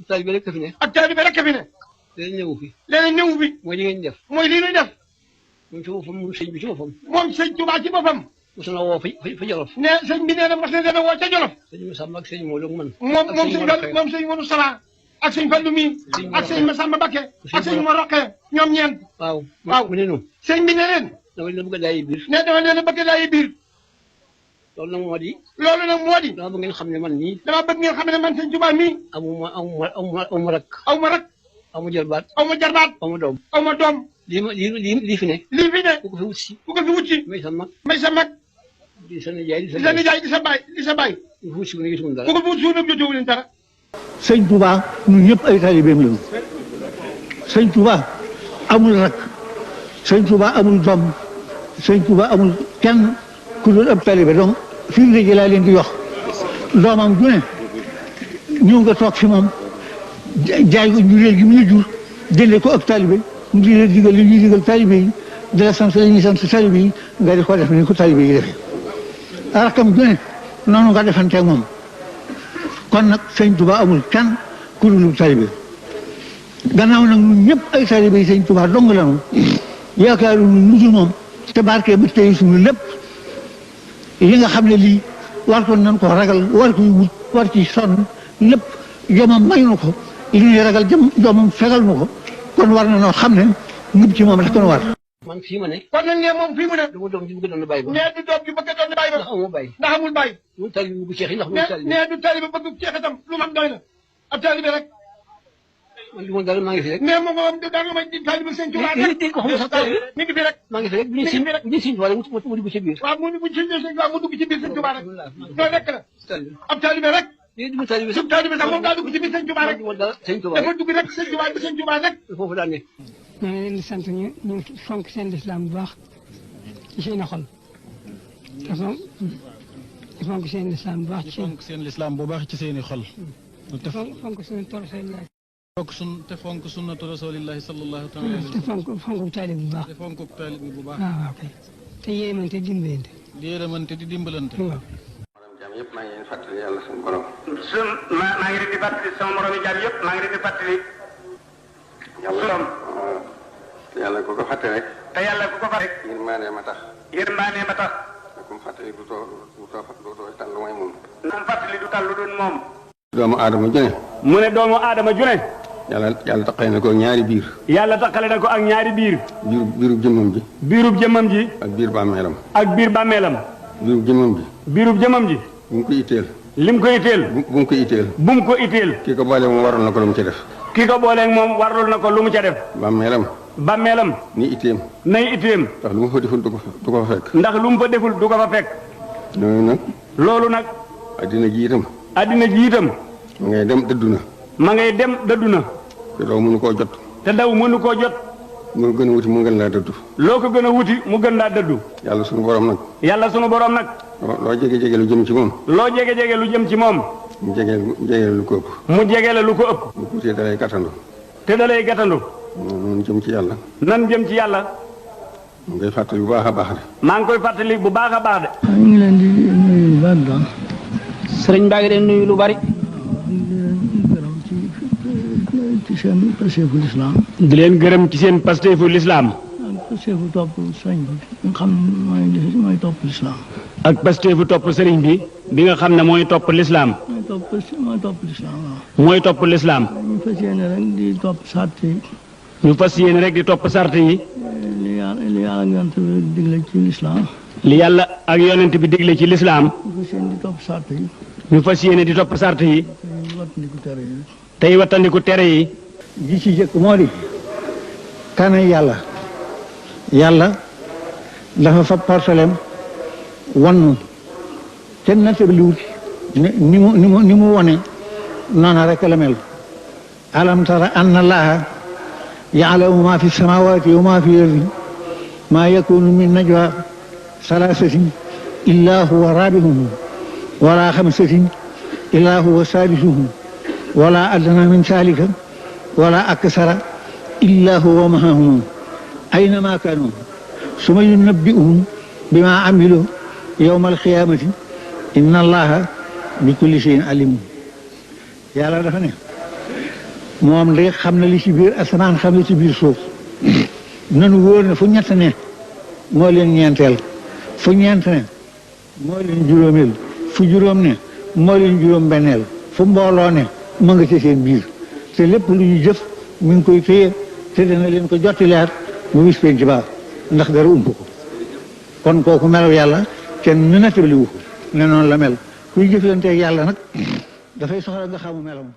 taalibe rek fi ne. ak taalibe rek fi ne. leneen ñëwu fi. leneen ñëwu fi. mooy li ngeen def. mooy lii nuy def. moom ci boppam moom sëñ bi ci boppam. moom sëñ Tuubaa ci boppam. mos na woo fa Jolof. ne sëñ bi nee na mos na dana woo ca Jolof. sëñ Masamba ak sëñ Modou ak man. moom sëñ Modou Sala ak sëñ Fallu mi ak sëñ Masamba Bakke ak sëñ Mor Roqe ñoom ñeent. waaw mu ne noonu. sëñ bi ne leen. dama leen bëgg a daayi biir. ne dama leen bëgg a daayi biir. loolu nag moo di. dama bëgg ngeen xam ne man nii. dama bëgg ngeen xam ne man sëñ Tuubaa mii. amu rak. aw ma rak. aw ma jarbaat. aw ma doom. lii fi ne. ku ko fi wut si. may sa mag. di sa nijaay di sa baay. ku ko fi wut si wu ne dara. ku ko fi wut si wu ne jotuwu leen dara. sëñ Touba ñun ñëpp ay taalibeem lañu. sëñ Touba amul rak. sëñ Touba amul doom. sëñ Touba amul kenn ku dul ab taalibe donc fii mu ne laa leen di wax doomam ju ne ñëw nga toog fi moom jaay ko njureel gi mu la jur jëndee ko ak taalibe mu di la digal li ñuy digal taalibe yi di la sant li ñuy sant taalibe yi nga di ko def ni ko taalibe yi defee rakam ju ne noonu nga defanteeg moom kon nag sëñ Touba amul kenn ku dul taalibe gannaaw nag ñun ñëpp ay taalibe yi sëñ Touba dong la ñu yaakaaru lu dul moom te barke ba tey suñu lépp li nga xam ne lii war ko nañ ko ragal war ko wut war ci sonn lépp jomam may na ko li ñuy ragal jomam fegal na ko kon war na noo xam ne ngib ci moom rek kon war. man fii ma ne. kon nag ne moom fii mu ne. du ma doom ji bëgg doon bàyyi ba. nee du doom ji bëgg doon bàyyi ba. ndax amul bàyyi. ndax amul bàyyi. lu taalibe bu ceex yi ndax lu taalibe. nee du taalibe bëgg ceex itam lu mam doy na ab taalibe rek. man du ma dara maa ngi fi rek. mais moom moom da nga may taalibe sëñ Tuubaa rek. dégg ko xam sax taalibe. mi ngi fi rek. maa ngi fi rek bu ñu sëñ Tuubaa rek mu dugg ci biir. waaw mu dugg ci biir sëñ Tuubaa mu dugg ci biir sëñ Tuubaa rek. loolu rek la. ab taalibe rek. léegi du taalibe sub taalibe sax moom daa dugg ci biir sëñ Tuubaa rek. dafa dugg rek sëñ Tuubaa rek. foofu daan ne. maa ngi leen di sant ñu fonk seen lislaam bu baax ci seen xol te fonk seen lislaam bu baax ci seen lislaam bu baax ci seen i xol. te fonk suñu rasulillahi. te fonk sunnatu rasulillahi sallallahu taala alayhi wa sallam. te fonk taalib bu baax. te fonk taalib bu baax. waaw kay te yéemante dimbalante. di dimbalante. waaw. jaam yëpp maa ngi leen fàttali yàlla suñu borom. maa ngi leen di fàttali sama moromi jaam yëpp maa ngi leen di fàttali. yàlla ku ko fàtte rek. te yàlla ku ko fàtte rek. yërmande ma tax. yërmande ma tax. ku mu fàttali du too tal lu mooy moom. ku mu fàttali du tal lu dul moom. doomu aadama ju ne. mu ne doomu aadama ju ne. yàlla taqale na ko ak ñaari biir. yàlla taqale na ko ak ñaari biir. biirub jëmmam ji. biirub jëmmam ji. ak biir bàmmeelam. ak biir bàmmeelam. biirub jëmmam ji. biirub jëmmam ji. bu mu ko itteel. lim ko itteel. bu mu ko itteel. bu mu ko itteel. kii ko boole moom waroon na ko lu mu ca def. kii ko booleeg moom warul na ko lu mu ca def. bàmmeelam. bàmmeelam. ni itteem. nay itteem. ndax lu mu fa deful du ko fa fekk. ndax lu mu fa deful du ko fa fekk. noonu nag. loolu nag. addina ji itam. addina ji itam. ma ngay dem dëddu na. ma ngay dem dëddu na. te daw mënu koo jot. te daw mënu koo jot. mu gën a wuti mu gën laa dëddu. loo ko gën a wuti mu gën laa dëddu. yàlla sunu borom nag. yàlla sunu borom nag. loo jege lu jëm ci moom. loo jege lu jëm ci moom. mu jege lu ko ëpp. mu jege la lu ko ëpp. bu tuutee dalay gàttandu. te dalay gàttandu. noonu jëm ci yàlla. nan jëm ci yàlla. mu ngay fàttali bu baax a baax de. maa ngi koy fàttali bu baax a baax de. ñu ngi leen di nuyu lu bari daal. sëriñ baa ngi leen nuyu lu bari. ci seen pasteefu lislaam. di leen gërëm ci seen pasteefu lislaam. ak pasteefu topp sëriñ bi nga xam ne mooy topp lislaam. ak pasteefu topp sëriñ bi nga xam ne mooy topp lislaam. mooy topp lislaam waaw. mooy topp lislaam. ñu fas yéene rek di topp sart yi. ñu fas yéene rek di topp sart yi. li yàlla ak yonent bi digle ci lislaam. li yàlla ak yonent bi digle ci lislaam. ñu fas yéene di topp sart yi. ñu fas yéene di topp sart yi. wattandiku tere yi. tey wattandiku tere yi. ji ci jëkk moo di kana yàlla dafa fa portaleem wannu kenn nattabiliwut ni mu wone noona rek la mel alam tara anna allaha ya'lamu ma fi samawati wa ma fi ardi ma yakunu min najwa salasatin illa huwa rabi'uhum wala khamsatin illa huwa sadisuhum wala adna min dhalika wala aksara illa huwa mahahum aynama kanu summa yunabbi'uhum bima amilu yawma alqiyamati inna allaha bi kulli shay'in alim yàlla dafa ne moom de xam na li ci biir asamaan xam li ci biir suuf nanu wóor ne fu ñett ne moo leen ñeenteel fu ñeent ne moo leen juróomeel fu juróom ne moo leen juróom benneel fu mbooloo ne mu nga ci seen biir te lépp lu ñu jëf mi ngi koy téye te dana leen ko jotti leer bu bis penc ba ndax dara ump ko kon kooku melaw yàlla kenn nu nettali wu ko ne noonu la mel kuy jëflanteeg yàlla nag dafay soxla nga xamu melam